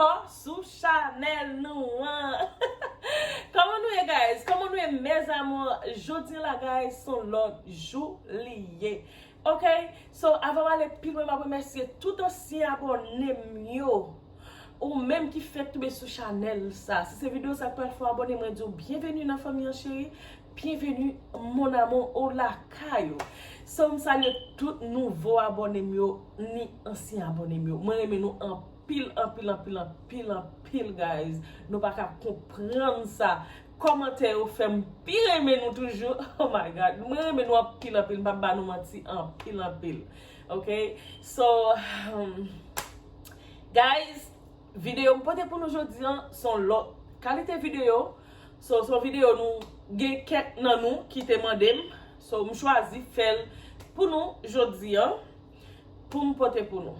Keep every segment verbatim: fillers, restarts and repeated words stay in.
fò sou chanèl nou an. Kòman nou ye, guys? Kòman nou ye, mes amours? Jodi la, guys, se yon lòt jou li ye. Ok? So, avan m ale pi lwen, m ap remèsye tout ansyen abòne m yo. Ou menm ki fèk tonbe sou chanèl sa. Si se videyo sa k pral fè w abòne, mwen di w byenveni nan fanmi an cheri. Byenveni, mon amour, ou lakay ou. So, m salye tout nouvo abòne m yo, ni ansyen abòne m yo. Mwen renmen nou anpil, anpil, anpil, anpil, anpil, guys. Nou pa ka konprann sa. Kòmantè yo fè m pi renmen nou toujou. Oh my God. Mwen renmen nou anpil, anpil. M p ap ba nou manti, anpil, anpil. Ok? So, um, guys, videyo m pote pou nou jodi an, se yon lòt kalite videyo. So, se yon videyo nou gen kèk nan nou ki te mande m. So, m chwazi fè l pou nou jodi an, pou m pote pou nou.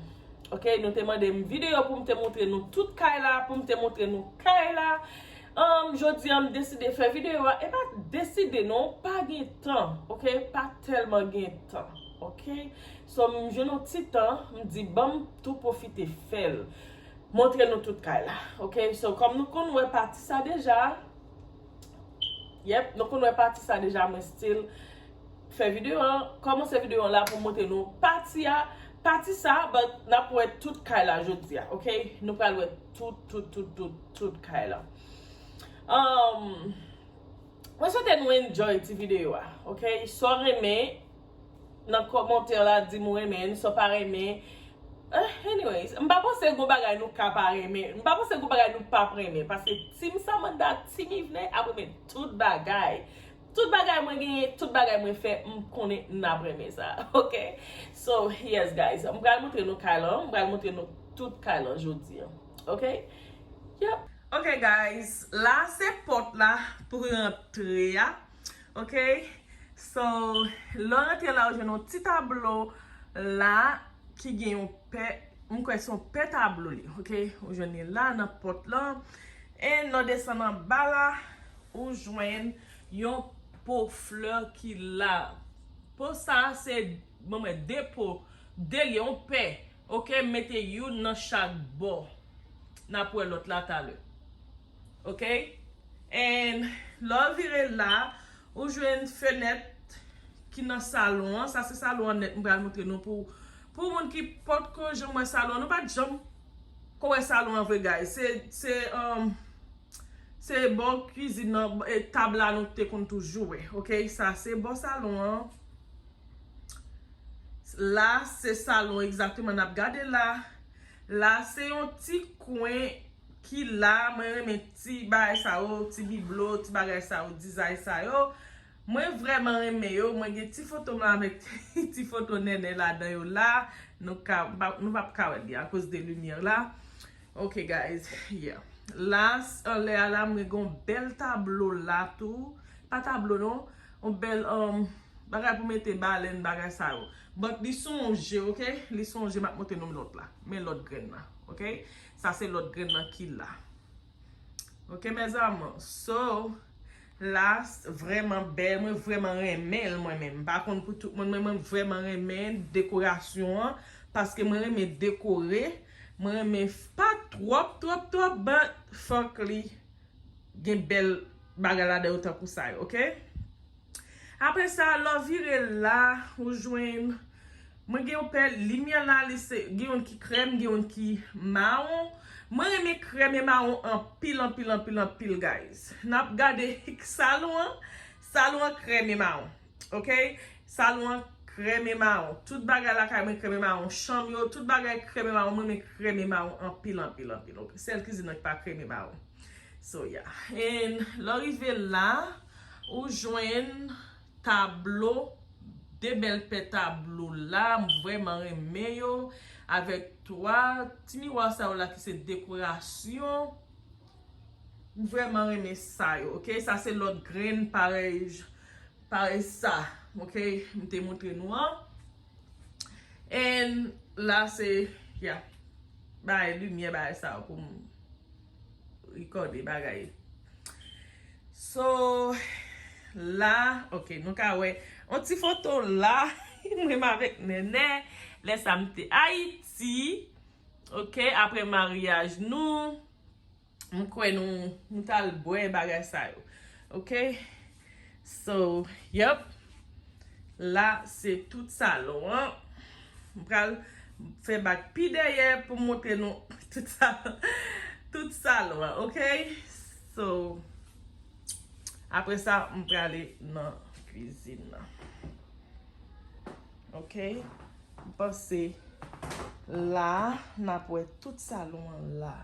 Ok, nou te mande m videyo pou m te montre nou tout kay la, pou m te montre nou kay la. Um, jodi an, m deside fè videyo a. E pa deside non, pa gen tan. Ok, pa tèlman gen tan. Ok, so m jwenn yon ti tan, m di ban m tou pwofite fè l. Montre nou tout kay la. Ok, so kòm nou konn wè pati sa deja. Yep, nou konn wè pati sa deja, mwen still fè videyo an, kòmanse videyo an la pou montre nou pati a, pati sa, but n ap wè tout kay la jodi a, ok? Nou pral wè tout, tout, tout, tout, tout kay la. Um, mwen swete nou enjoy ti videyo a, ok? Sa w renmen, nan kòmantè la, di m ou renmen, sa w pa renmen. Eh, anyways, m pa panse gon bagay nou ka pa renmen. M pa panse gon bagay nou p ap renmen. Paske Team Samantha, Team Yvenet ap renmen tout bagay. Tout bagay mwen genyen, tout bagay mwen fè, m konnen n ap renmen sa. Ok? So, yes, guys. M pral montre nou kay lan. M pral montre nou tout kay lan jodi an. Ok? Yep. Ok, guys. La, se pòt la pou rantre a. Ok? So, lè w rantre la, ou jwenn yon ti tablo la ki gen yon pè, m kwè se yon pè tablo li, ok? Ou jwenn li la nan pòt lan. E lè w desann anba la, ou jwenn yon po flè ki la. Po sa, se, bon, men de po, de li, yon pè, ok? M mete youn nan chak bò. N ap wè lòt la talè. Ok? And lè w vire la, ou jwenn fenèt ki nan salon an. Sa se salon an nèt, m pral montre nou pou, pou moun ki potko janm wè salon an. Nou pa t janm ko wè salon an vre, guys. Se, se, um, se bò kwizin nan, e, tab la nou te konn toujou wè. Ok? Sa se bò salon an. La, se salon egzakteman n ap gade la. La, se yon ti kwen ki la. Mwen renmen ti bagay sa yo, ti biblo, ti bagay sa yo, dizay sa yo. Mwen vrèman renmen yo. Mwen gen ti foto m la avèk ti foto Nènè ladan yo la. Nou ka, nou p ap ka wè li akoz de limyè la. Ok, guys, yeah. La, s-, anlè a la, mwen gen yon bèl tablo la tou. Pa tablo, non. Yon bèl, um, bagay pou mete balèn, bagay sa yo. But li sonje, ok? Li sonje, m ap montre nou lòt la. Men lòt grenn nan, ok? Sa se lòt grenn nan ki la. Ok, mes amours? So, la, s-, vrèman bèl. Mwen vrèman renmen l, mwen menm. M pa konn pou tout moun, men mwen vrèman renmen dekorasyon an. Paske mwen renmen dekore. Mwen renmen f-, pa twòp, twòp, twòp, but fòk li gen bèl bagay ladan yo tankou sa yo, ok? Apre sa, lè w vire la, ou jwenn, mwen gen yon pè limyè la, li se, gen youn ki krèm, gen youn ki mawon. Mwen renmen krèm e mawon anpil, anpil, anpil, anpil, guys. N ap gade salon an, salon an krèm e mawon, ok? Salon an krèm e mawon. Tout bagay lakay mwen krèm e mawon. Chanm yo, tout bagay krèm e mawon. Mwen renmen krèm e mawon anpil, anpil, anpil, ok? Sèl kwizin nan ki pa krèm e mawon. So, yeah. And lè w rive la, ou jwenn tablo, de bèl pè tablo la, m vrèman renmen yo, avèk twa ti miwa sa yo la ki se dekorasyon. M vrèman renmen sa yo, ok? Sa se lòt grenn parèy, parèy sa, ok? M te montre nou an. And la se, yeah, bay limyè, bay sa pou m rekòde bagay. So, la, ok, nou ka wè yon ti foto la, mwen avèk Nènè, lè sa m te Ayiti. Ok, apre maryaj nou, m kwè nou, nou t al bwè bagay sa yo. Ok? So, yep. La, se tout salon an. M pral fè bak pi dèyè pou m montre nou tout sa, tout salon an, ok? So, apre sa, m prale nan kwizin nan. Ok? M panse la, n ap wè tout salon an la.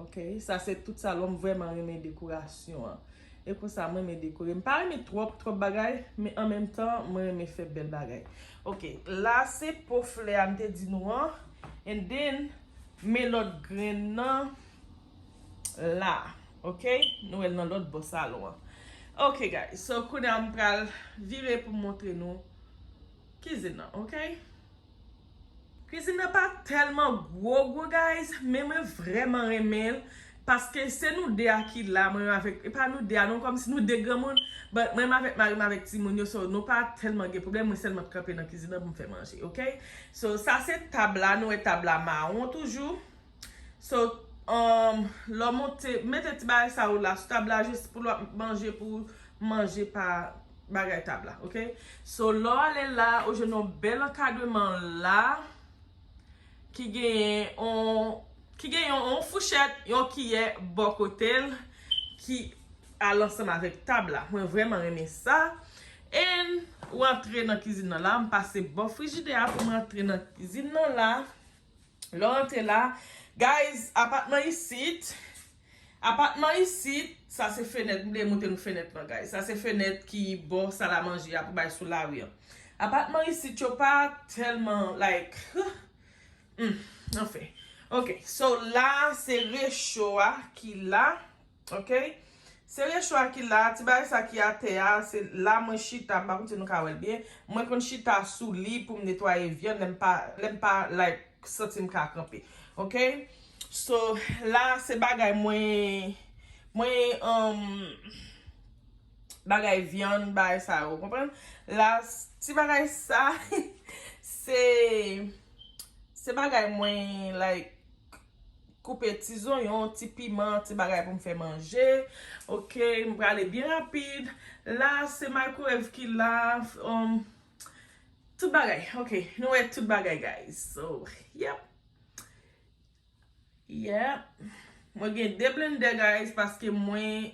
Ok? Sa se tout salon, m vrèman renmen dekorasyon an. E konsa, mwen renmen dekore. M pa renmen twòp, twòp bagay, men an menm tan, mwen renmen fè bèl bagay. Ok, la se po flè a m te di nou an. And then, men lòt grenn nan la. Ok? Nou wè l nan lòt bò salon an. Ok, guys. So, kounye a m pral vire pou m montre nou kizin nan, ok? Kwizin nan pa tèlman gwo, gwo, guys, men mwen vrèman renmen l. Paske se nou de a ki la, mwen menm avèk, e pa nou de a non, kòmsi nou de granmoun, but mwen menm avèk mari m avèk timoun yo, so nou pa tèlman gen pwoblèm, mwen sèlman kanpe nan kwizin nan pou m fè manje, ok? So, sa se tab la, nou wè tab la mawon toujou. So, um, lè w monte, mete ti bagay sa yo la sou tab la, jis pou lè w ap manje, pou manje pa bagay tab la, ok? So, lè w ale la, ou jwenn yon bèl ankadreman la, ki genyen yon, ki genyen yon, yon fouchèt, yon kiyè bò kote l, ki al ansanm avèk tab la. Mwen vrèman renmen sa. And ou antre nan kizin nan la, m pase bò frijidè a pou m antre nan kizin nan la. Lè w antre la, guys, apatman isit, apatman isit, sa se fenèt, m bliye montre nou fenèt lan, guys. Sa se fenèt ki bò salamanje a pou bay sou lari an. Apatman isit yo pa tèlman, like, hmm, anfen. Ok, so la, se recho a ki la. Ok? Se recho a ki la, ti bagay sa ki atè a, se la mwen chita, m pa konn si nou ka wè l byen. Mwen konn chita sou li pou m netwaye vyann, lè m pa, lè m pa, like, santi m ka kanpe. Ok? So, la, se bagay mwen, mwen, um, bagay vyann, bagay sa yo, konprann? La, s-, ti bagay sa, se, se bagay mwen, like, koupe ti zonyon, ti piman, ti bagay pou m fè manje. Ok, m prale byen rapid. La, se microwave ki la, um, tout bagay. Ok, nou wè tout bagay, guys. So, yep. Yep. Mwen gen de blender, guys, paske mwen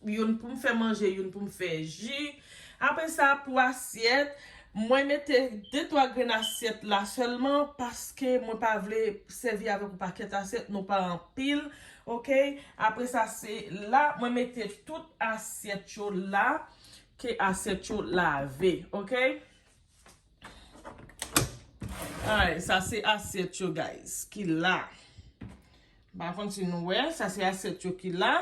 youn pou m fè manje, youn pou m fè ji. Apre sa, pou asyèt, mwen mete de twa grenn asyèt la sèlman paske mwen pa vle sèvi avèk yon pakèt asyèt, nou pa anpil, ok? Apre sa, se la, mwen mete tout asyèt yo la, ke asyèt yo lave, ok? Alright, sa se asyèt yo, guys, ki la. M pa konn si nou wè, sa se asyèt yo ki la.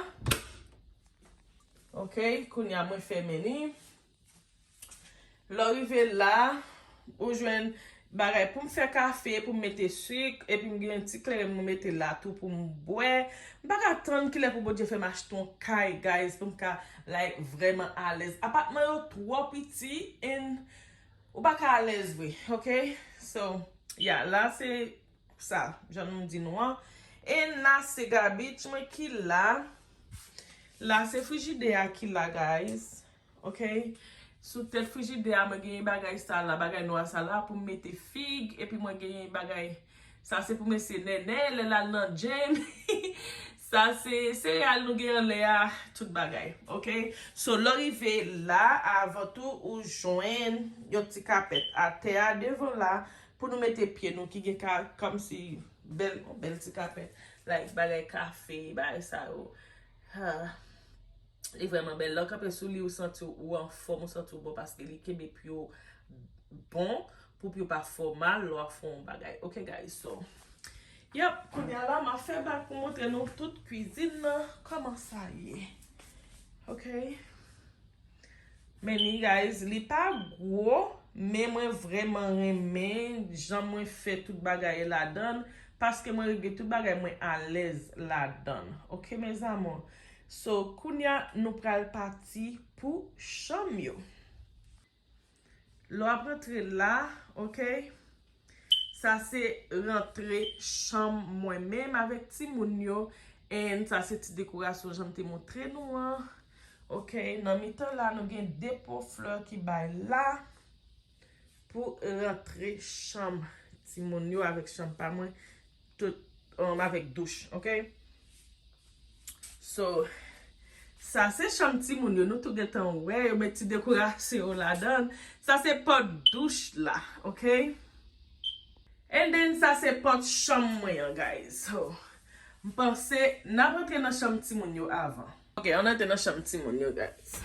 Ok, kounye a mwen fèmen li. Lè w rive la, ou jwenn bagay pou m fè kafe, pou m mete sik, epi m gen yon ti kleren mwen mete la tou pou m bwè. M pa ka tann kilè pou Bondye fè m achte yon kay, guys, pou m ka, like, vrèman alèz. Apatman yo twò piti, and ou pa ka alèz vre, ok? So, yeah, la se sa, jan nou di nou an. And la se gabich mwen ki la. La se frijidè a ki la, guys. Ok? Sou tèt frijidè a, mwen genyen bagay sa la, bagay nwa sa la, pou m mete fig, epi mwen genyen bagay, sa se pou mesye nènè, lè l al nan gym. Sa se sereyal nou gen anlè a, tout bagay. Ok? So, lè w rive la, avan tou, ou jwenn yon ti kapèt atè a devan la, pou nou mete pye nou, ki gen ka, kòmsi, bèl, yon bèl ti kapèt, like, bagay kafe, bagay sa yo. Ha. Li vrèman bèl. Lè w kanpe sou li, ou santi w anfòm, ou santi w bon, paske li kenbe pye w bon, pou pye w pa fè w mal lè w ap fè yon bagay. Ok, guys, so, yep, kounye a la, m ap fè bak pou montre nou tout kwizin nan, kòman sa ye. Ok? Men li, guys, li pa gwo, men mwen vrèman renmen jan mwen fè tout bagay ladan l, paske mwen regle tout bagay mwen alèz ladan l. Ok, mes amours? So, kounye a, nou pral pati pou chanm yo. Lè w ap rantre la, ok? Sa se rantre chanm mwen menm avèk timoun yo. And sa se ti dekorasyon jan m te montre nou an. Ok, nan mitan la, nou gen depo flè ki bay la pou rantre chanm timoun yo avèk chanm pa mwen, tout, um, avèk douch, ok? So, sa se chanm timoun yo, nou tou gentan wè, yo met ti dekorasyon yo ladan. Sa se pòt douch la, ok? And then, sa se pòt chanm mwen an, guys. So, m panse n ap antre nan chanm timoun yo avan. Ok, ann antre nan chanm timoun yo, guys.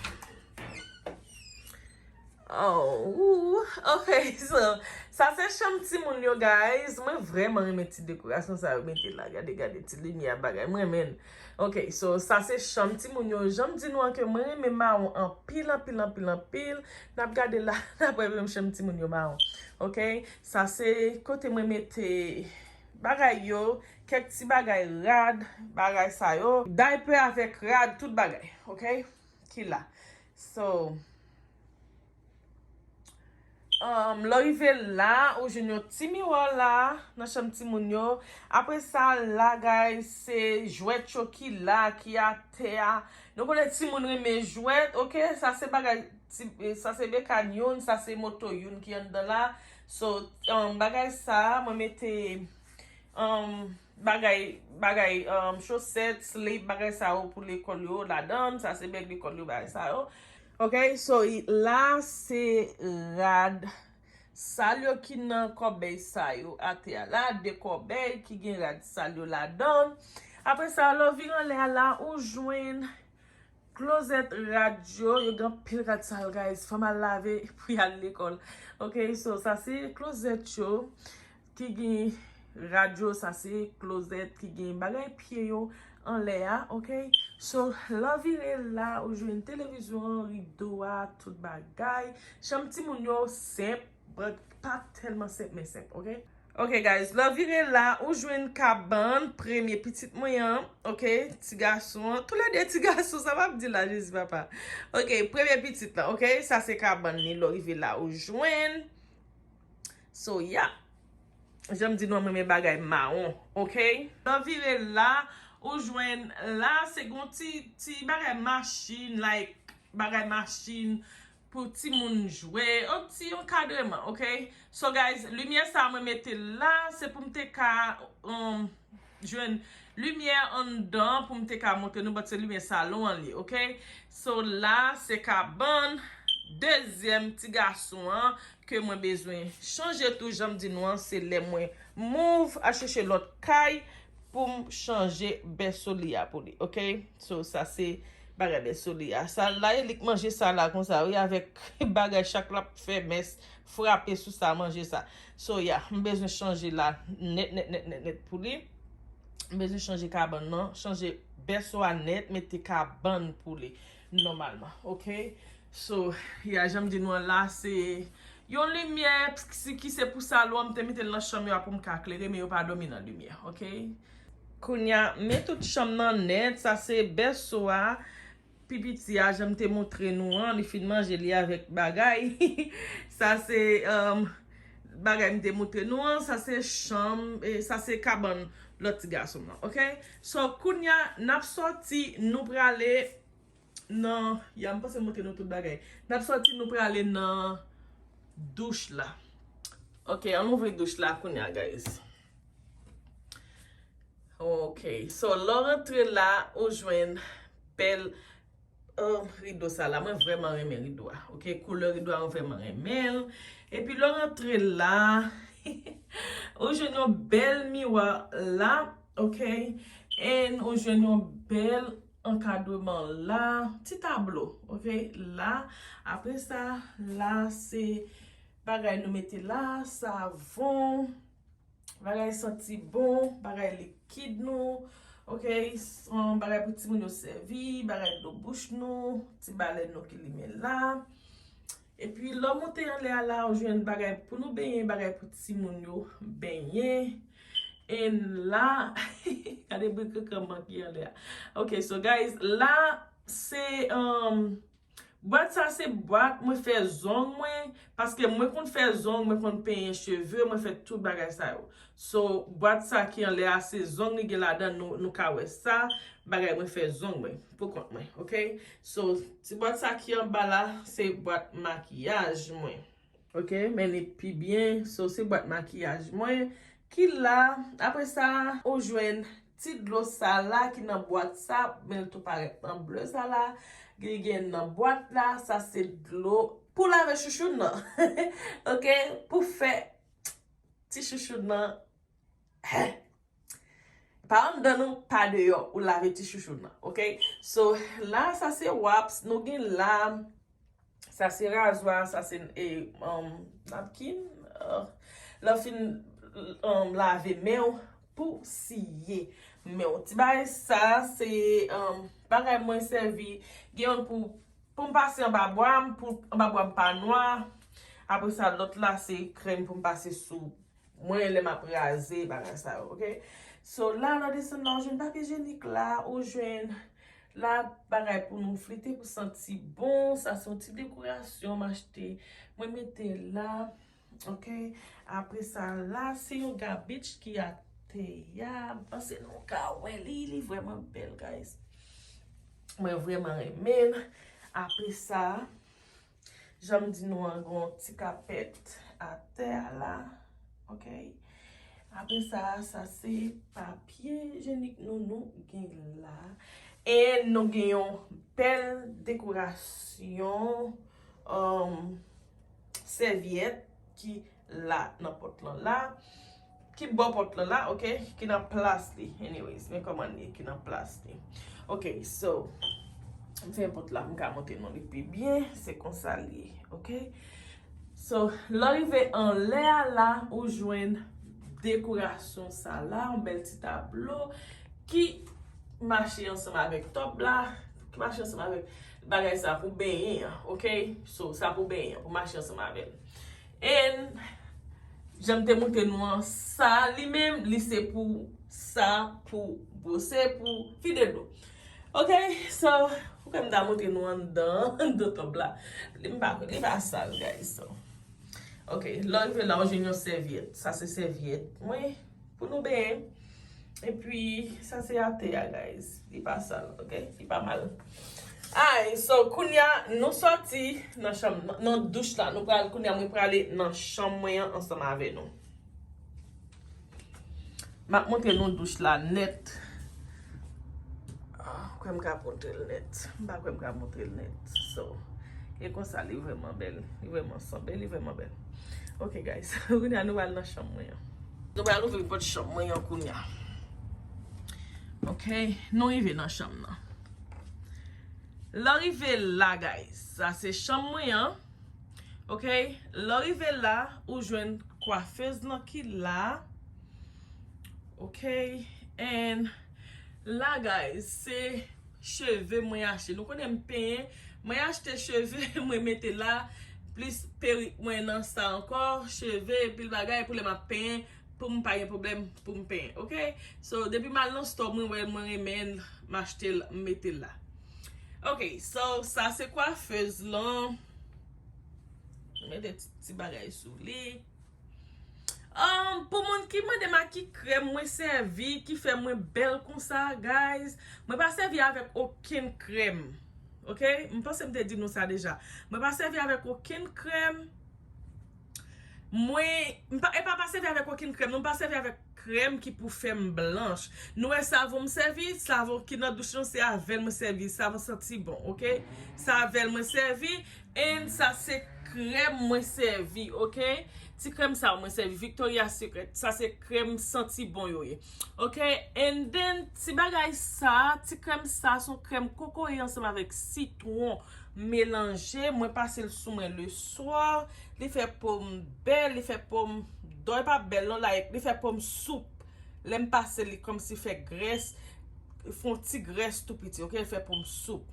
Oh, ok, so, sa se chanm timoun yo, guys. Mwen vrèman renmen ti dekorasyon sa yo mete la. Gade, gade, ti limyè bagay. Mwen renmen. Ok, so, sa se chanm timoun yo. Jan m di nou an ke mwen renmen mawon anpil, anpil, anpil, anpil. N ap gade la, n ap wè menm chanm timoun yo mawon. Ok, sa se kote mwen mete bagay yo, kèk ti bagay rad, bagay sa yo. Diaper avèk rad, tout bagay, ok? Ki la. So, um, lè w rive la, ou jwenn yon ti miwa la, nan chanm timoun yo. Apre sa, la, guys, se jwèt yo ki la, ki atè a. Nou konnen timoun renmen jwèt, ok? Sa se bagay, ti, sa se bekàn youn, sa se moto youn ki anndan la. So, um, bagay sa, mwen mete, um, bagay, bagay, um, chosèt, slip, bagay sa yo pou lekòl yo ladan, sa se bèg lekòl yo, bagay sa yo. Ok, so, i- la se rad sal yo ki nan kòbèy sa yo atè a la, de kòbèy ki gen rad sal yo ladan. Apre sa, lè w vire anlè a la, ou jwenn klozèt rad yo, yo gen anpil rad sal, guys. Fò m al lave pou y al lekòl. Ok, so, sa se klozèt yo ki gen rad yo, sa se klozèt ki gen bagay pye yo anlè a, ok? So, lè w vire la, ou jwenn televizyon an, rido a, tout bagay. Chanm timoun yo senp, but pa tèlman senp, men senp, ok? Ok, guys, lè w vire la, ou jwenn kabann premye pitit mwen an, ok? Ti gason an, toulède ti gason, sa m ap di la, Jezi papa. Ok, premye pitit la, ok? Sa se kabann li, lè w rive la, ou jwenn. So, yeah. Jan m di nou, mwen renmen bagay mawon, ok? Lè w vire la, ou jwenn la, se gon ti, ti bagay machin, like, bagay machin pou timoun jwe, yon ti ankadreman, ok? So, guys, limyè sa mwen mete la, se pou m te ka, um, jwenn limyè anndan, pou m te ka montre nou, but se limyè salon an li, ok? So, la, se kabann dezyèm ti gason an, ke mwen bezwen chanje tou, jan m di nou an, se lè mwen move al chèche lòt kay pou m chanje bèso li a pou li, ok? So, sa se bagay bèso li a. Sa la, e li k manje sa la konsa, wi, avèk bagay chak l ap fè mès, frape sou sa, manje sa. So, yeah, m bezwen chanje la nèt, nèt, nèt, nèt, nèt pou li. M bezwen chanje kabann nan, chanje bèso a nèt, mete kabann pou li nòmalman, ok? So, ya, jan m di nou an la, se yon limyè ki, ki se pou salon an, m te mete l nan chanm yo a pou m ka klere, men yo pa dòmi nan limyè, ok? Kounye a, men tout chanm nan nèt, sa se bèso a, pi piti a, jan m te montre nou an, li fin manje li avèk bagay. Sa se, um, bagay m te montre nou an, sa se chanm, e sa se kabann lòt ti gason nan, ok? So, kounye a, n ap sòti, nou prale nan, ya, m panse m montre nou tout bagay. N ap sòti, nou prale nan douch la. Ok, ann ouvri douch la kounye a, guys. Ok, so, lè w rantre la, ou jwenn bèl, um, rido sa la. Mwen vrèman renmen rido a. Ok, koulè rido a, mwen vrèman renmen l. Epi, lè w rantre la, ou jwenn yon bèl miwa la, ok? And ou jwenn yon bèl ankadreman la, ti tablo, ok? La, apre sa, la, se bagay nou mete la, savon, bagay santi bon, bagay likid nou, ok? S-, um, bagay pou timoun yo sèvi, bagay dlo bouch nou, ti balèn nou ki limen la. Epi, lè w monte anlè a la, ou jwenn bagay pou nou benyen, bagay pou timoun yo benyen. And la, gade bri kankan ki anlè a. Ok, so guys, la, se, um, Bwat sa se bwat mwen fè zong mwen, paske mwen konn fè zong, mwen konn penyen cheve, mwen fè tout bagay sa yo. So, bwat sa ki anlè a se zong li gen ladan, nou, nou ka wè sa, bagay mwen fè zong mwen, pou kont mwen, ok? So, ti bwat sa ki anba la, se bwat makiyaj mwen. Ok, men li pi byen. So, se bwat makiyaj mwen ki la. Apre sa, ou jwenn ti dlo sa la ki nan bwat sa, men l tou parèt nan ble sa la. Li gen nan bwat la, sa se dlo pou lave chouchou nan. Ok, pou fè ti chouchou nan. Pa anndan nou, pa deyò, ou lave ti chouchou nan, ok? So, la, sa se wipes, nou gen la, sa se razwa, sa se e, um, napkin, uh, lè w fin um, lave men w pou siye men w. Ti bagay sa, se um, bagay mwen sèvi, gen youn pou, pou m pase anba bwa m, pou anba bwa m pa nwa. Apre sa, lòt la, se krèm pou m pase sou mwen lè m ap raze bagay sa yo, ok? So, la, nan desann la, ou jwenn papye jenik la, ou jwenn la, bagay pou nou flite, pou santi bon. Sa se yon ti dekorasyon m achte. Mwen mete la, ok? Apre sa, la, se yon gabich ki atè a. M panse nou ka wè li, li vrèman bèl, guys. Mwen vrèman renmen l. Apre sa, jan m di nou an, gen yon ti kapèt atè a la. Ok? Apre sa, sa se papye jenik nou, nou gen la. E nou gen yon bèl dekorasyon, um, sèvyèt ki la nan pòt lan la. Ki bò pòt lan la, ok? Ki nan plas li. Anyways, men kòman li ye, ki nan plas li. Ok, so, m fè pòt la, m ka montre nou li pi byen. Se konsa li ye, ok? So, lè w rive anlè a la, ou jwenn dekorasyon sa la, yon bèl ti tablo ki mache ansanm avèk tòp la, ki mache ansanm avèk bagay sa pou benyen an, ok? So, sa pou benyen an, pou mache ansanm avè l. And, jan m te montre nou an, sa li menm, li se pou sa, pou bwose, pou vide dlo. Ok, so, pou ke m ta montre nou anndan, anndan tòp la. Li m pa, li pa sal, guys, so. Ok, lè w rive la, ou jwenn yon sèvyèt. Sa se sèvyèt mwen, pou nou benyen. Epi, sa se atè a, guys. Li pa sal, ok? Li pa mal. Ay, so, kounya, nou sòti nan chanm, nan douch la. Nou pral, kounya, mwen prale nan chanm mwen an ansanm avè nou. M ap montre nou douch la nèt. Ah, kwè m ka montre l nèt. M pa kwè m ka montre l nèt. So, e konsa li vrèman bèl. Li vrèman sanble, li vrèman bèl. Ok, guys. Kounya nou pral nan chanm mwen an. Nou pral ouvri pòt chanm mwen an kounya. Ok, nou rive nan chanm nan. Lè w rive la, guys. Sa se chanm mwen an. Ok, lè w rive la, ou jwenn kwafez lan ki la. Ok, and la, guys, se cheve mwen achte. Nou konnen m penyen. Mwen achte cheve, mwen mete la. Plis perik mwen nan sa ankò. Cheve, pil bagay, pou lè m ap penyen, pou m pa gen pwoblèm, pou m penyen. Ok? So, depi m al nan store, mwen wè l, mwen renmen l, m achte l, m mete l la. Ok, so, sa se kwafez lan. Mete ti, ti bagay sou li. Um, pou moun ki mande m a ki krèm mwen sèvi, ki fè mwen bèl konsa, guys, mwen pa sèvi avèk okenn krèm. Ok? M panse m te di nou sa deja. Mwen pa sèvi avèk okenn krèm. Mwen, m pa, e pa, pa sèvi avèk okenn krèm, non, m pa sèvi avèk krèm ki pou fè m blanch. Nou wè savon m sèvi, savon ki nan douch lan, se avè l mwen sèvi, savon santi bon, ok? Se avè l mwen sèvi, and sa se krèm mwen sèvi, ok? Ti krèm sa mwen sèvi, Victoria's Secret, sa se krèm santi bon yo ye, ok? And then, ti bagay sa, ti krèm sa, se yon krèm kokoye ansanm avèk sitwon melanje, mwen pase l sou mwen le swa, li fè po m bèl, li fè po m, dò e pa bèl non, like, li fè po m soup. Lè m pase li kòmsi fè grès, fè yon ti grès tou piti, ok, fè po m soup.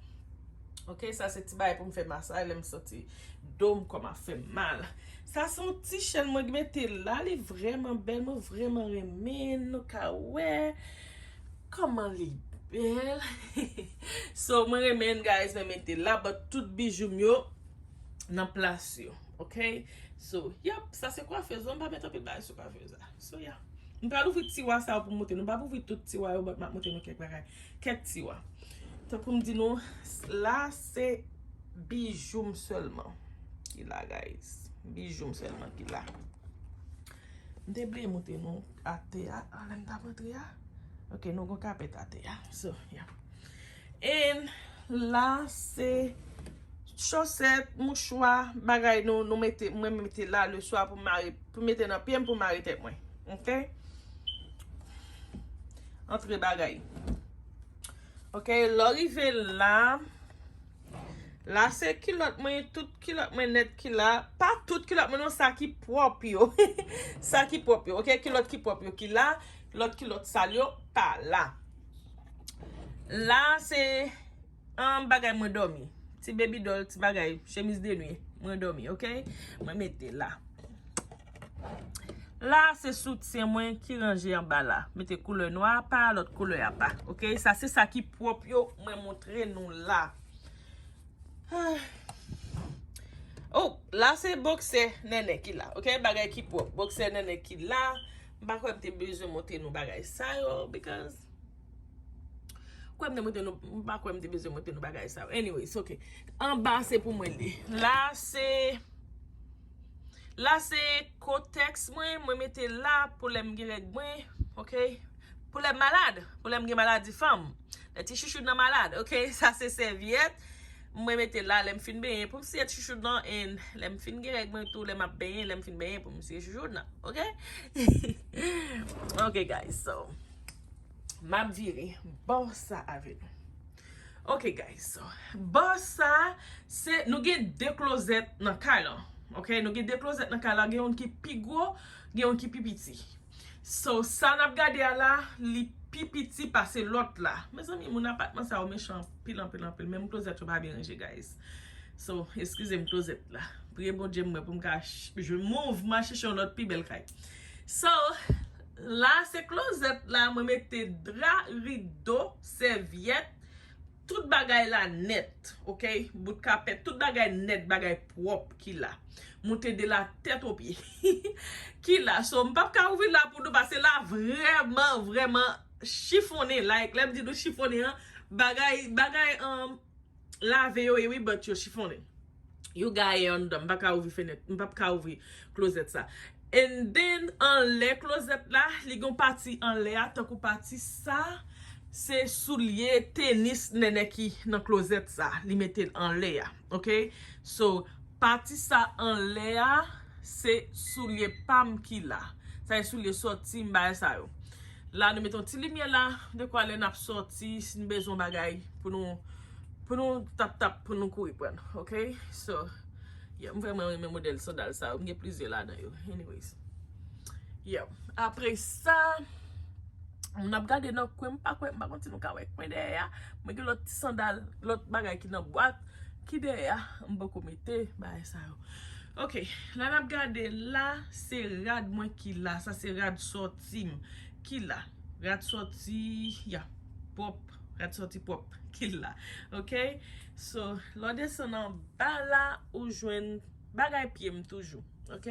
Ok, sa se ti bagay pou m fè masaj lè m santi do m kòm ap fè m mal. Sa se yon ti chèn mwen mete la, li vrèman bèl, mwen vrèman renmen, nou ka wè kòman li Bèl. So, mwen renmen, guys, mwen mete la, but tout bijou m yo nan plas yo, ok? So, yep, sa se kwafez, mwen pa met anpil bagay sou kwafez la. So, yeah. M pral ouvri tiwa sa yo pou m montre nou. M pa ouvri tout tiwa yo, but m ap montre nou kèk bagay. Kèk tiwa. Tankou m di nou, la se bijou m sèlman ki la, guys. Bijou m sèlman ki la. M te bliye montre nou atè a. Ah, lè m t ap antre a. Ok, nou gon kapèt atè a. So, yeah. And la se chosèt, mouchwa, bagay nou, nou mete, mwen mete la le swa pou mare, pou mete nan pye m pou mare tèt mwen. Ok? Antre bagay. Ok, lè w rive la, la se kilòt mwen, tout kilòt mwen nèt ki la. Pa tout kilòt mwen non, sa ki pwòp yo. Sa ki pwòp yo, ok? Kilòt ki pwòp yo ki la, lòt kilòt sal yo pa la. La se an bagay mwen dòmi. Ti baby doll, ti bagay, chemiz de nwi, mwen dòmi, ok? Mwen mete la. La se soutyen mwen ki ranje anba la. Mete koulè nwa apa, lòt koulè apa. Ok, sa se sa ki pwòp yo mwen montre nou la. Ah. Oh, la se boksè Nènè ki la. Ok, bagay ki pwòp. Boksè Nènè ki la. M pa kwè m te bezwen montre nou bagay sa yo because kwè m te montre nou, m pa kwè m te bezwen montre nou bagay sa yo. Anyways, ok. Anba se pou mwen li. La se La se kotèks mwen, mwen mete la pou lè m gen règ mwen, ok? Pou lè m malad, pou lè m gen maladi fanm. Lè ti chouchou nan malad, ok? Sa se sèvyèt. Mwen mete la lè m fin benyen pou m siye ti chouchou nan, and lè m fin gen règ mwen tou, lè m ap benyen, lè m fin benyen pou m siye chouchou nan, ok? Ok, guys, so, m ap vire bò sa avè nou. Ok, guys, so, bò sa, se, nou gen de klozèt nan kay lan. Ok, nou gen de klozèt nan kay lan, gen youn ki pi gwo, gen youn ki pi piti. So, sa n ap gade a la, li pi piti pase lòt la. Mezanmi, moun apatman sa yo mechan anpil, anpil, anpil. Menm klozèt yo pa byen ranje, guys. So, eskize m, klozèt la. Priye Bondye m wè pou m ka ch-, je move, m al chèche yon lòt pi bèl kay. So, la se klozèt la, mwen mete dra, rido, sèvyèt, tout bagay la nèt, ok? Bout kapèt, tout bagay nèt, bagay pwòp ki la. Moute de la tèt o pye. Ki la. So, m p ap ka ouvri la pou nou, paske la vrèman, vrèman chifonnen. Like, lè m di nou chifonnen an, bagay, bagay, um, lave yo ye wi, but yo chifonnen. Yo gaye anndan, m pa ka ouvri fenèt, m p ap ka ouvri klozèt sa. And then, anlè klozèt la, li gon pati anlè a, tankou pati sa, se soulye tenis Nènè ki nan klozèt sa, li mete l anlè a, ok? So, pati sa anlè a, se soulye pa m ki la. Sa e soulye sòti m, bagay sa yo. La, nou mete yon ti limyè la, dekwa lè n ap sòti, si n bezwen bagay, pou nou, pou nou tap tap, pou nou kouri pran, ok? So, yeah, m vrèman renmen modèl sandal sa yo, m gen plizyè ladan yo. Anyways. Yeah. Apre sa, moun ap gade nan kwen, m pa kwè, m pa konn si nou ka wè kwen dèyè a. Mwen gen lòt ti sandal, lòt bagay ki nan bwat, ki dèyè a, m poko mete, bagay sa yo. Ok, la n ap gade la, se rad mwen ki la, sa se rad sòti m ki la. Rad sòti, ya, pwòp, rad sòti pwòp ki la. Ok, so, lè w desann anba la, ou jwenn bagay pye m toujou. Ok,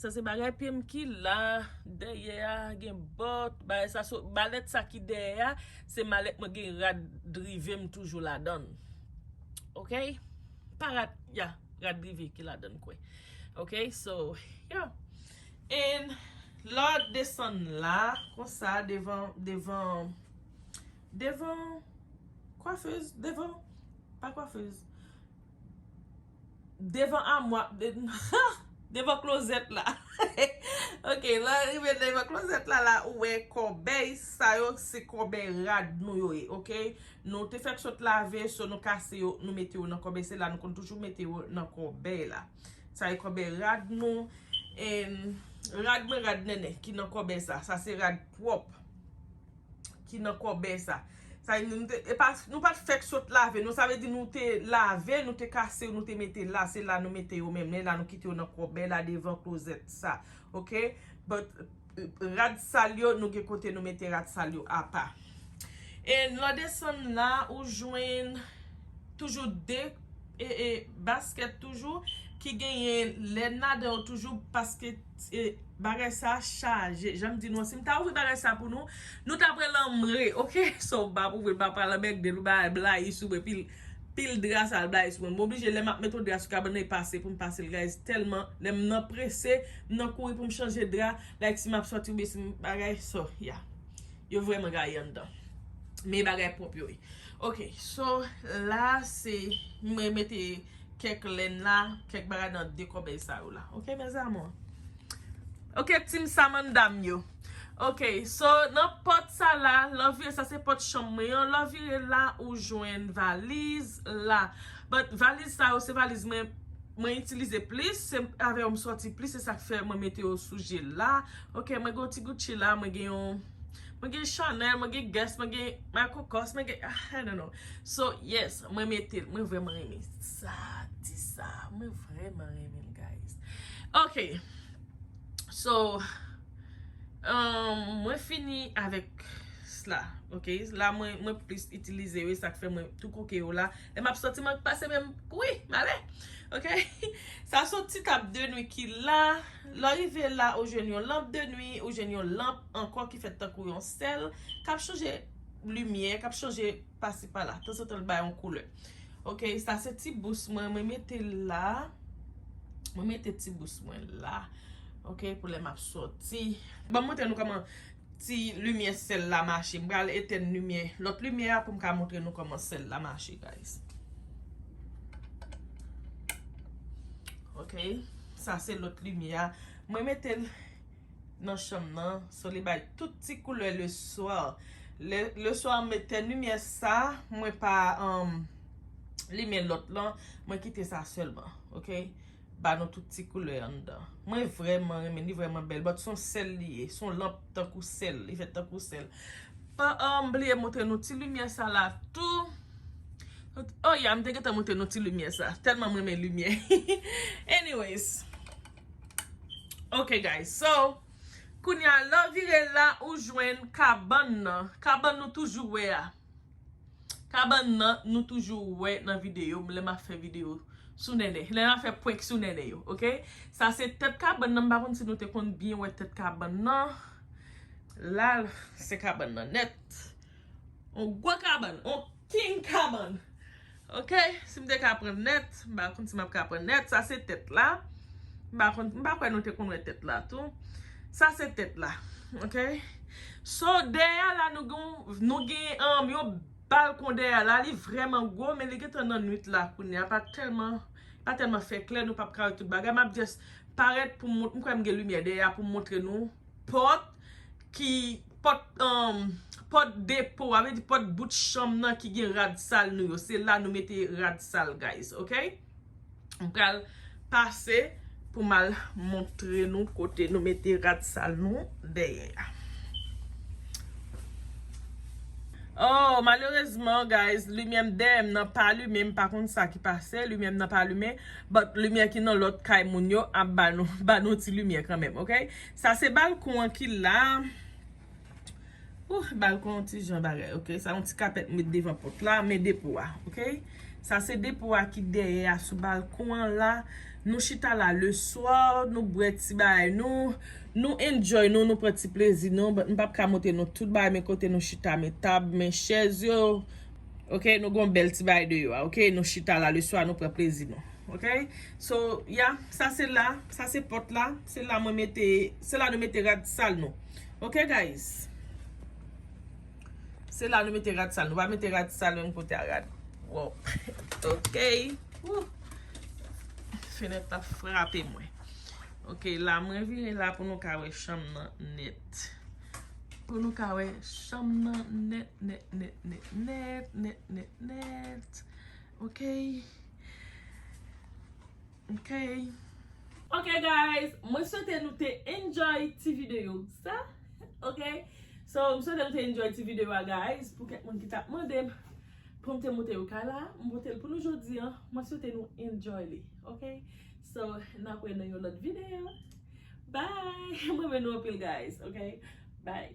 sa se bagay pye m ki la, dèyè a, gen bòt, bagay sa, so, malèt sa ki dèyè a, se malèt mwen gen rad drive m toujou ladan l. Ok, pa rad, ya, rad drive ki ladan l kwè. Ok, so, yeah. And lè w desann la, konsa, devan, devan, devan kwafez, devan, pa kwafez, devan amwa, de-, devan klozèt la. Ok, lè w rive devan klozèt la, la, ou wè kòbèy, sa yo se kòbèy rad nou yo ye, ok? Nou te fèk sot lave, so nou kase yo, nou mete yo nan kòbèy. Se la nou konn toujou mete yo nan kòbèy la. Sa e kòbèy rad nou. Em, rad mwen, rad Nènè ki nan kòbèy sa. Sa se rad pwòp ki nan kòbèy sa. Sa e nou te, e pa, nou pa t fèk sot lave. Nou, sa vle di nou te lave, nou te kase yo, nou te mete la. Se la nou mete yo menm. Men la nou kite yo nan kòbèy la devan klozèt sa. Ok? But, eh, rad sal yo, nou gen kote nou mete rad sal yo apa. E lè w desann la, ou jwenn toujou de e, e, baskèt toujou ki genyen lèn ladan yo toujou, paske e, bagay sa chaje. Jan m di nou an, si m ta ouvri bagay sa pou nou, nou ta pran lanmre, oke? So, m p ap ouvri l, m pa pral anmègde nou, bagay blayi sou mwen, pil, pil dra sal blayi sou mwen. M oblije, lè m ap met yon dra sou kabann nan, e pase pou m pase l, guys. Tèlman, lè m nan prese, m nan kouri pou m chanje dra, like si m ap sòti oubyen si m bagay, so, yeah. Yo vrèman gaye anndan. Men bagay pwòp yo ye. Ok, so, la se, mwen mete kèk lèn la, kèk bagay nan de kòbèy sa yo la. Ok, mes amours? Ok, team Samantha m yo. Ok, so, nan pòt sa la, lè w vire, sa se pòt chanm mwen an. Lè w vire la, ou jwenn valiz la. But valiz sa yo, se valiz mwen, mwen itilize plis, se avè yo m sòti plis, se sa k fè mwen mete yo sou je la. Ok, mwen gen yon ti Gucci la, mwen gen yon, mwen gen Chanel, mwen gen Guess, mwen gen Michael Kors, mwen gen, ah, I don't know. So, yes, mwen mete l, mwen vrèman renmen sa, ti sa, mwen vrèman renmen l, guys. Ok, so, um, mwen fini avèk sla, ok? La, mwen, mwen plis itilize yo, e sa k fè mwen tou koke yo la. Lè m ap sòti, mwen pase menm, wi, m ale. Ok? Sa se yon ti tab de nwi ki la. Lè w rive la, ou jwenn yon lanp de nwi, ou jwenn yon lanp ankò ki fèt tankou yon sèl, k ap chanje limyè, k ap chanje pasi pala. Tanzantan, l bay yon koulè. Ok, sa se ti bous mwen, mwen mete l la. Mwen mete ti bous mwen la. Ok, pou lè m ap sòti. Ban m montre nou kòman ti limyè sèl la mache. M pral etèn limyè, lòt limyè a pou m ka montre nou kòman sèl la mache, guys. Ok, sa se lòt limyè a. Mwen mete l nan chanm nan, so li bay tout ti koulè le swa. Le, le swa, m etèn limyè sa, mwen pa, um, limen lòt lan, mwen kite sa sèlman, ok? Ba nou tout ti koulè anndan. Mwen vrèman renmen, li vrèman bèl, but se yon sèl li ye, se yon lanp tankou sèl, li fèt tankou sèl. Pa, um, bliye montre nou ti limyè sa la tou. Oh yeah, m te gentan montre nou ti limyè sa, tèlman m renmen limyè. Anyways. Ok, guys, so, kounye a, lè w vire la, ou jwenn kabann nan. Kabann nou toujou wè a. Kabann nan, nou toujou wè nan videyo, lè m ap fè videyo sou nènè. Lè m ap fè prank sou nènè yo, ok? Sa se tèt kabann nan, m pa konn si nou te konn byen wè tèt kabann nan. La, se kabann nan nèt. On gwo kabann, on king kabann. Ok, si m te ka pran nèt, m pa konn si m ap ka pran nèt. Sa se tèt la. M pa konn, m pa kwè nou te konn wè tèt la tou. Sa se tèt la. Ok. So, dèyè la, nou gen, nou gen, um, yon balkon dèyè la. Li vrèman gwo, men li gentan nan nwit la kounye a. Pa tèlman, pa tèlman fè klè, nou p ap ka wè tout bagay. M ap just parèt pou m mont-, m kwè m gen limyè dèyè a pou m montre nou pòt ki, pòt, um, pòt depo a, vle di pòt bout chanm nan ki gen rad sal nou yo. Se la nou mete rad sal, guys, ok? M pral pase pou m al montre nou kote nou mete rad sal nou dèyè a. Oh, malerezman, guys, limyè m dèyè m nan pa limen, m pa konn sa ki pase, limyè m nan pa limen, but limyè ki nan lòt kay moun yo ap ba nou, ba nou ti limyè kanmenm, ok? Sa se balkon an ki la. Ouh, balkon yon ti jan bagay, ok? Sa yon ti kapèt m met devan pòt la, men depo a, ok? Sa se depo a ki dèyè a sou balkon an la. Nou chita la le swa, nou bwè ti bagay nou, nou enjoy nou, nou pran ti plezi nou. But m p ap ka montre nou tout bagay, men kote nou chita, men tab, men chèz yo. Ok, nou gon bèl ti bagay deyò a, ok? Nou chita la le swa, nou pran plezi nou. Ok? So, yeah, sa se la, sa se pòt la, se la mwen mete, se la nou mete rad sal nou. Ok, guys? Se la nou mete rad sal nou. Pa mete rad sal menm kote a rad. Wow. Ok. Woo. Fenèt la frape mwen. Ok, la mwen vire la pou nou ka wè chanm nan nèt. Pou nou ka wè chanm nan nèt, nèt, nèt, nèt, nèt, nèt, nèt, nèt. Ok. Ok. Ok, guys, mwen swete nou te enjoy ti videyo sa. Ok? So, m swete nou te enjoy ti videyo a, guys. Pou kèk moun ki t ap mande m pou m te monte yo kay la, m monte l pou nou jodi an. Mwen swete nou enjoy li. Ok? So, n ap wè nan yon lòt videyo. Bye! Mwen renmen nou anpil, guys. Ok? Bye!